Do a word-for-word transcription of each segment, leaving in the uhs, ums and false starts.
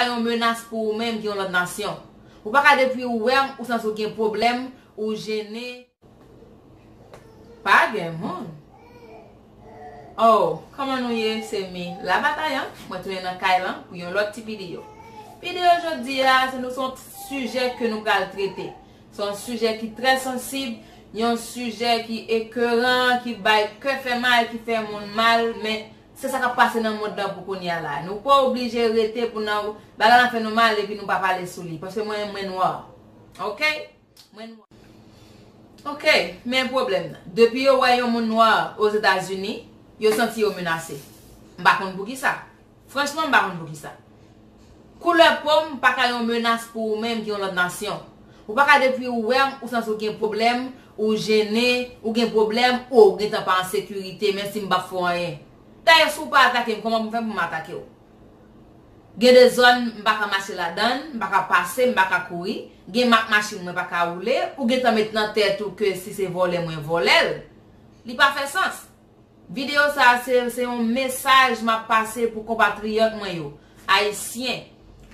Yon menas pou ou menm ki yon lòt nasyon. Ou pa ka depi ou wè m, ou santi w gen pwoblèm, ou jennen. Pa gen moun. Oh, kòman nou ye? Se mi la Batayan. Mwen tounen nan kay lan pou yon lòt ti videyo. Videyo jodi a, se nou se yon sijè ke nou pral trete. Se yon sijè ki trè sansib, yon sijè ki ekoran, ki bay kè fè mal, ki fè moun mal, men se sa k ap pase nan mond lan pou kounye a la. Nou pa oblije rete pou nan bagay lan fè nou mal epi nou pa pale sou li. Paske mwen, mwen nwa. Oke? Mwen nwa. Oke, men pwoblèm nan. Depi yo wè yon moun nwa Ozetazini, yo santi yo menase. M pa konn poukisa. Franchman, m pa konn poukisa. Koulè po m pa ka yon menas pou ou menm ki yon lòt nasyon. Ou pa ka depi ou wè m, ou santi w gen pwoblèm, ou jennen, ou gen pwoblèm, ou gentan pa an sekirite, menm si m p ap fè w anyen. Dayè, si w pa atake m, kòman pou m fè pou m atake w? Gen de zòn m pa ka mache ladan l, m pa ka pase, m pa ka kouri. Gen mak machin mwen pa ka woule, ou gentan met nan tèt ou ke si se vòlè mwen vòlè l. Li pa fè sans. Videyo sa a se, se yon mesaj m ap pase pou konpatriyòt mwen yo, Ayisyen,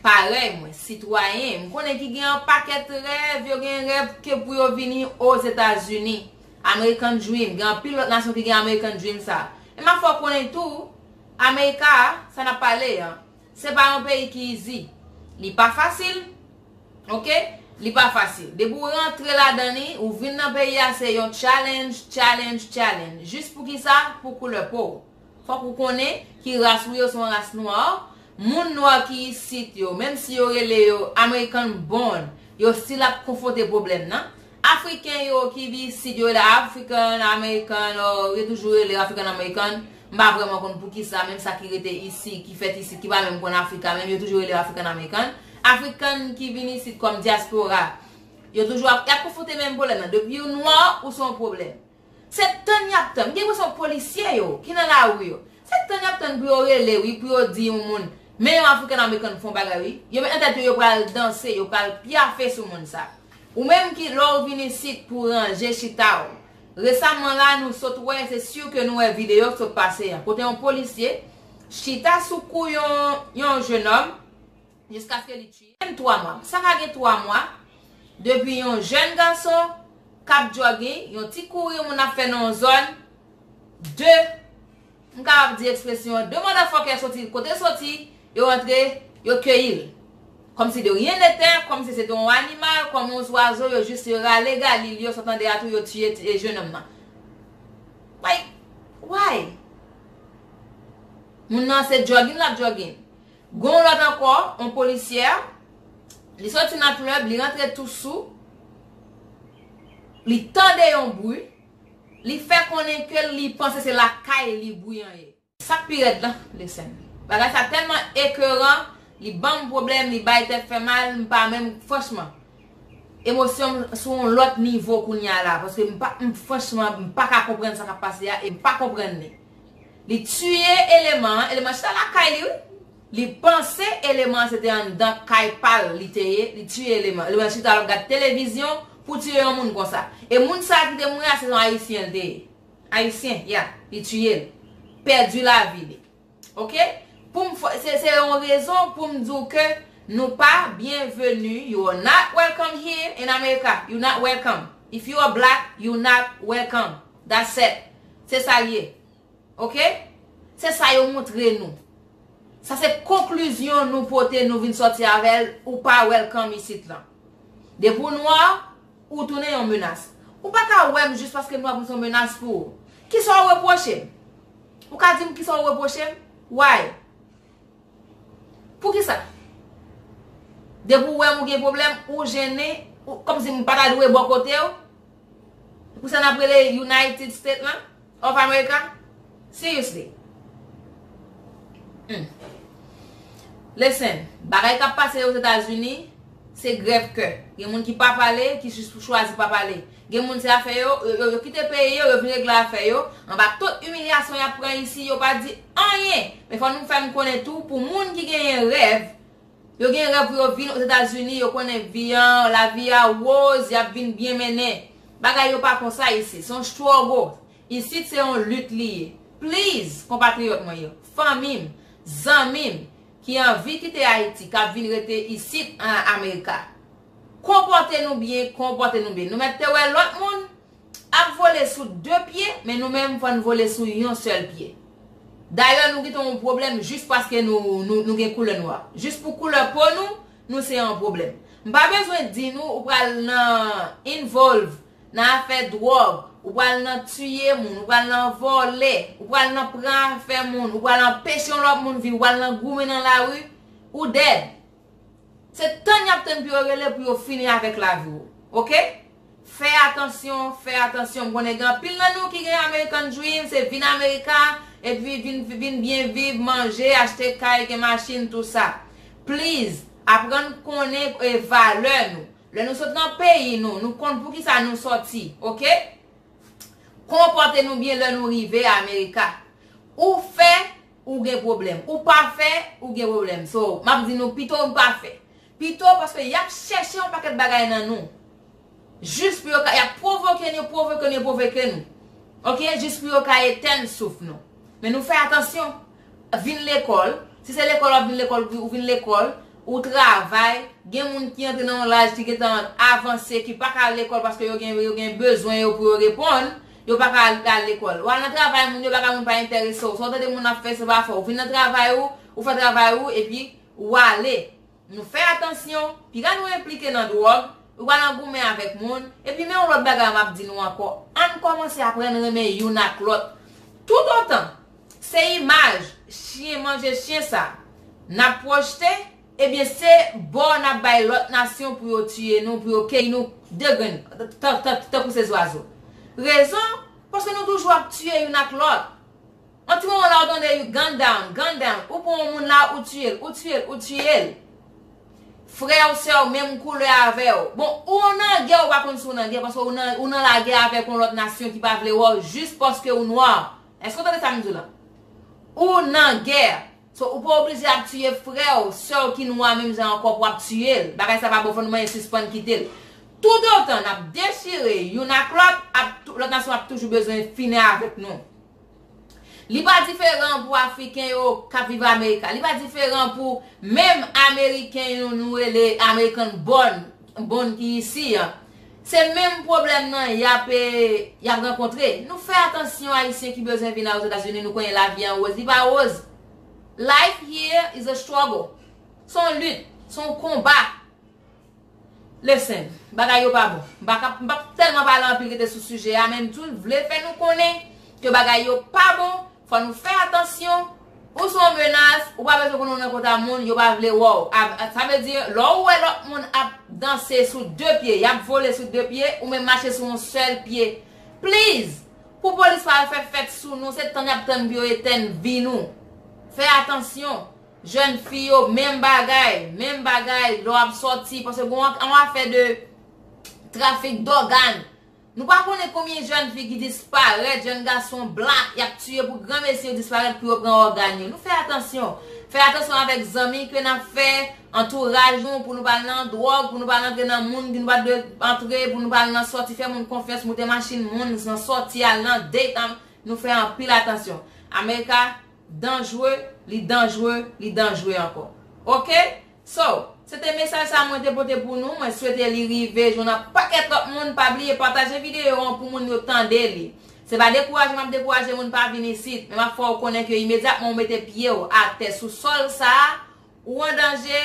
parèy mwen, sitwayen, m konnen ki gen yon pakèt rèv, yo gen rèv ke pou yo vini Ozetazini, American Dream, gen anpil lòt nasyon ki gen American Dream sa. E m ap fè w konnen tou, Amerika a, sa n ap pale an, se pa yon peyi ki izi. Li pa fasil, oke? Li pa fasil. Depi w rantre ladan li, ou vin nan peyi a, se yon challenge, challenge, challenge. Jis pou kisa? Pou koulè po w. Fòk ou konnen ki ras ou ye, ou se yon ras nwa. Moun nwa ki isit yo, menm si yo rele yo American born, yo still ap konfwonte pwoblèm nan. Afriken yo ki vin isit, yo rele African American, o, yo toujou rele African American. M pa vrèman konn poukisa, menm sa ki rete isit, ki fèt isit, ki pa menm konn Afrika, menm yo toujou rele yo African American. African ki vin isit kòm dyaspora, yo toujou ap, y ap konfwonte menm pwoblèm nan. Depi ou nwa, ou se yon pwoblèm. Se tann y ap tann. M gen enpresyon polisye yo ki nan lari yo, se tann y ap tann pou yo rele, wi, pou yo di yon moun, men yon African American fè yon bagay, wi. Yo met nan tèt yo, yo pral danse, yo pral pyafe sou moun sa. Ou menm ki, lè w vin isit pou ranje chita w. Resaman la, nou sot wè, se si ke nou wè videyo k sot pase an, kote yon polisye chita sou kou yon, yon jennonm, jiskaske li tiye. Menm twa mwa. Sa ka gen twa mwa, depi yon jèn gason k ap jogging, yon ti kouri moun ap fè nan yon zòn, de, m kapab di ekspresyon an, de motherfucker soti, kote l soti, yo rantre, yo keyi l. Kòmsi de rien n'était, kòmsi se te yon animal, kòm yon zwazo, yo jis yo rale galil yo, sa w tande a tou, yo tiye ti, e, jennonm nan. Like, why? Moun nan se jogging l ap jogging. Gon lòt ankò, yon polisyè, li soti nan club, li rantre tou sou, li tande yon bri, li fè konnen ke li panse se lakay li bri an ye. Sa k pi rèd lan, listen. Bagay sa tèlman ekoran, li ban m pwoblèm, li bay tèt fè mal, m pa menm, franchman. Emosyon m sou yon lòt nivo kounye a la, paske m pa, m, franchman, m pa ka konprann sa k ap pase a, e m pa konprann li. Li tiye eleman an, eleman an chita lakay li, wi. Li panse eleman an se te anndan kay pa l li te ye, li tiye eleman. Eleman an chita l ap gad televizyon pou tiye yon moun konsa. E moun sa a ki te mouri a, se yon Ayisyen l te ye. Ayisyen, ya, li tiye l. Pèdi lavi li. Oke? Pou m fè, se, se yon rezon pou m di w ke nou pa byenveni. You are not welcome here in America. You not welcome. If you are black, you not welcome. That's it. Se sa l ye. Oke? Se sa yo montre nou. Sa se konklizyon nou pote, nou vin sòti avè l, ou pa welcome isit lan. Depi w nwa, ou tounen yon menas. Ou pa ka wè m jis paske m nwa pou m se yon menas pou ou. Kisa w repwoche m? Ou ka di m kisa w repwoche m? Why? Poukisa? Depi w wè m ou gen pwoblèm, ou jennen, ou, kòmsi m pa ta dwe bò kote w? Pou sa n ap rele United States lan? Of America? Seriously. Hmm. Listen, bagay k ap pase Ozetazini, se grèv kè. Gen moun ki pa pale, ki jis chwazi pa pale. Gen moun se afè yo, yo, yo, yo kite peyi yo, yo vin regle afè yo. Anba tout imilyasyon y ap pran isi, yo pa di anyen. Men fò nou fè m konnen tou, pou moun ki genyen rèv, yo gen rèv pou yo vin Ozetazini, yo konnen vi an, lavi a woz, y ap vin byen mennen. Bagay yo pa konsa isi, se yon struggle. Isit se yon lit li ye. Please, konpatriyòt mwen yo, fanmi m, zanmi m, ki anvi kite Ayiti, k ap vin rete isit an Amerika. Konpòte nou byen, konpòte nou byen. Nou mèt te wè lòt moun ap vole sou de pye, men nou menm fò n vole sou yon sèl pye. Dayè, nou gentan yon pwoblèm jis paske nou, nou, nou gen koulè nwa. Jis pou koulè po nou, nou se yon pwoblèm. M pa bezwen di nou ou pral nan involve nan afè dwòg, ou pral nan tiye moun, ou pral nan vòlè, ou pral nan pran afè moun, ou pral anpeche yon lòt moun viv, ou pral nan goumen nan lari, ou dead. Se tann y ap tann pou yo rele pou yo fini avèk lavi w. Oke? Fè atansyon, fè atansyon. M konnen gen anpil nan nou ki gen American Dream, se vin Amerika, epi vin, vin byen viv, manje, achte kay, gen machin, tou sa. Please, aprann konnen e valè nou. Lè nou sot nan peyi nou, nou konn poukisa nou sòti, oke? Konpòte nou byen lè nou rive Amerika. Ou fè, ou gen pwoblèm. Ou pa fè, ou gen pwoblèm. So, m ap di nou pito nou pa fè. Pito paske y ap chèche yon pakèt bagay nan nou. Jis pou yo ka, y ap pwovoke nou, pwovoke nou, pwovoke nou. Oke? Jis pou yo ka etèn souf nou. Men nou fè atansyon. Vin lekòl. Si se lekòl w ap vin lekòl, ou vin lekòl, ou travay, gen moun ki antre nan yon laj ki gentan avanse, ki pa ka al lekòl paske yo gen, yo gen bezwen yo pou yo reponn, yo pa ka al, al lekòl. Ou al nan travay moun, yo bagay moun pa enterese w. Sa w tande moun ap fè, se pa fè w. Ou vin nan travay ou, ou fè travay ou, epi ou ale. Nou fè atansyon, piga nou enplike nan dwòg, ou pral nan goumen avèk moun, epi men yon lòt bagay m ap di nou ankò, ann kòmanse aprann renmen youn ak lòt. Toutotan se imaj chen manje chen sa n ap pwojte, ebyen se bò n ap bay lòt nasyon pou yo tiye nou, pou yo keyi nou de grenn, tan, tan, tankou se zwazo. Rezon, paske nou toujou ap tiye youn ak lòt. Yon ti moman la, ou tande gun down, gun down. Ou pran yon moun la, ou tiye l, ou tiye l, ou tiye l. Frè w, sè w, menm koulè avè w. Bon, ou nan gè, ou pa konn si w nan gè, paske ou nan, ou nan lagè avèk yon lòt nasyon ki pa vle wè w jis paske ou nwa. Èske w tande sa m di w la? Ou nan gè. So, ou pa oblije ap tiye frè w, sè w ki nwa menm jan ankò pou ap tiye l. Bagay sa pa bon, fò nou manyen sispann kite l. Toutotan n ap dechire youn ak lòt, ap, lòt nasyon ap toujou bezwen fini avèk nou. Li pa diferan pou Afriken yo k ap viv Amerika. Li pa diferan pou menm Ameriken yo nou rele American born, born ki isi an. Se menm pwoblèm nan y ap, e, y ap rankontre. Nou fè atansyon, Ayisyen ki bezwen vin a Ozetazini, nou konnen lavi an woz. Li pa woz. Life here is a struggle. Se yon lit, se yon konba. Listen, bagay yo pa bon. M pa ka, m p ap tèlman pale anpil rete sou sijè a, men m tou vle fè nou konnen ke bagay yo pa bon, fò nou fè atansyon. Ou se yon menas, ou pa bezwen konnen w nan kòta moun, yo pa vle wè w. A, a, sa vle di, lè w wè lòt moun ap danse sou de pye, y ap vole sou de pye, ou menm mache sou yon sèl pye. Please, pou polis pa al fè fèt sou nou, se tann y ap tann pou yo etèn vi nou. Fè atansyon. Jèn fi yo, menm bagay, menm bagay, lè w ap sòti, paske gon an, an afè de trafik dògàn. Nou pa konnen konbyen jèn fi ki disparèt, jèn gason black, y ap tiye pou granmesi yo disparèt pou yo pran ògàn yo. Nou fè atansyon. Fè atansyon avèk zanmi ke n ap fè, antouraj nou, pou nou pa al nan dwòg, pou nou pa al antre nan moun ke nou pa dwe antre, pou nou pa al nan sòti, fè moun konfyans, moute machin moun, nan sòti, al nan date, an, nou fè anpil atansyon. Amerika, danjre, li danjre, li danjre ankò. Oke? So, se te mesaj sa mwen te pote pou nou. Mwen swete li rive jwenn yon pakèt lòt moun. Pa bliye pataje videyo an pou moun yo tande li. Se pa dekouraje m ap dekouraje moun pa vin isit, men m ap fè w konnen ke imedyatman w mete pye w atè sou sòl sa a, ou an danje,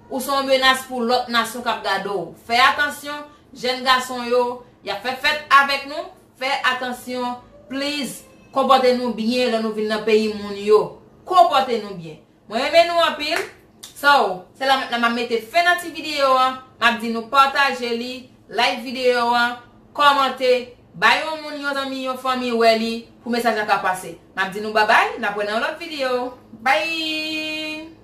ou se yon menas pou lòt nasyon k ap gade w. Fè atansyon, jèn gason yo, y ap fè fèt avèk nou. Fè atansyon, please, konpòte nou byen lè nou vin nan peyi moun yo. Konpòte nou byen. Mwen renmen nou anpil. So, se la, la m ap mete fen nan ti videyo an. M ap di nou pataje li, like videyo an, kòmante, bay yon moun, yon zanmi, yon fanmi wè li pou mesaj la ka pase. M ap di nou babay, n ap wè nan yon lòt videyo. Bye!